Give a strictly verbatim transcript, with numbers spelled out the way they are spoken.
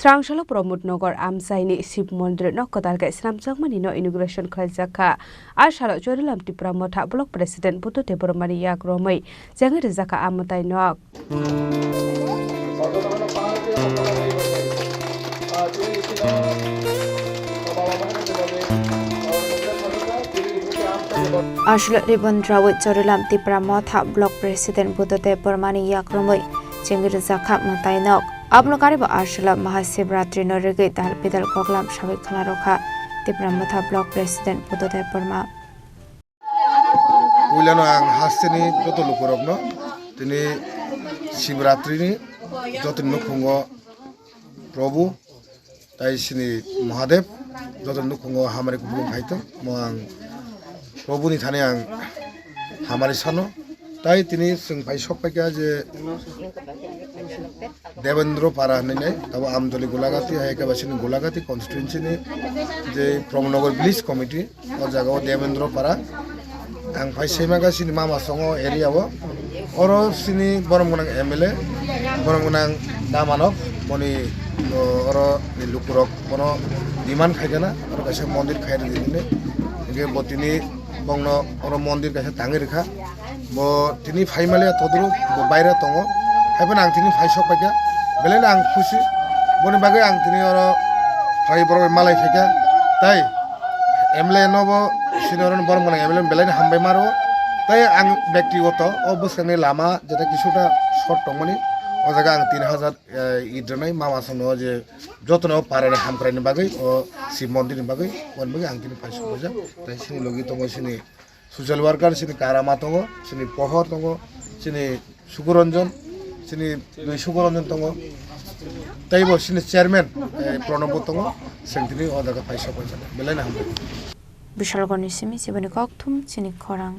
Tangshalo Pramod Nagar amchaini Shiv Mondir no kwtal khe swnamjakmani no inauguration khlaijak kha. A salo Chorilam Tipra Motha Block President Buddha Debbarmani yak romwi chengwi rijak kha a mwtai nok. Aswk ribon rawi Chorilam Tipra Motha Block President Buddha Debbarmani yak romwi chengwi rijak kha mwtai nok. Abono karibo aswk Mahashivratri no rigwi dal bidal koklam sawi khwlarokha Tipra Motha Block President Buddha Debbarma. Puilano ang hasteni joto lukurokno tini Shivratrini jotoni nukhungo Prabhu tai sini Mahadev jotoni nukhungo hamari kupulung khaito mo ang Prabhu ni thani ang hamari sano tai tini chwng phai sok paikha je Devendra Para hinwi nai, tabo Amdoli Golagati, hai khe ba sini Golagati constituency ni je Pramodnagar Village Committee, o jaga o Devendra Para. Ang phai saimankha sini mama songo area o. Oro sini borom gwnang M L A, borom gwnang Damanok, boni, o, oro ni lukurok bono demand khai kana, oro kaisa mondir khai rwdi hinwi. Hingke bo tini bongno oro mondir kaisa tangwi rwkha. Bo tini phai maliya todoro bo baire tongo. Haiphano ang tini phai sok paikha. Belai no ang khusi. Boni bagwi ang tini oro phai borok bai malai phaikha. Tai M L A no bo sini oro borok gwnang M L A no belai no hambai maro. Tai ang bektigoto o bwskangni lama jeta kisuta short tongmani o jaga ang tin hajar, eh, idranai mama songno je jotono parani hamkraini bagwi o Shiv mondirni bagwi boni bagwi ang tini phai sok paijak. Tai sini logi tongo sini social worker sini Karama tongo, sini Pohor tongo, sini Sukuranjan, sini dui Sukuranjan tongo. Teibo sini chairman, eh, Pranab bo tongo, sengtini o jaga phai sok paijak. Belai no hambai. Bishalgorni simi chiboni kokthum chini khorang.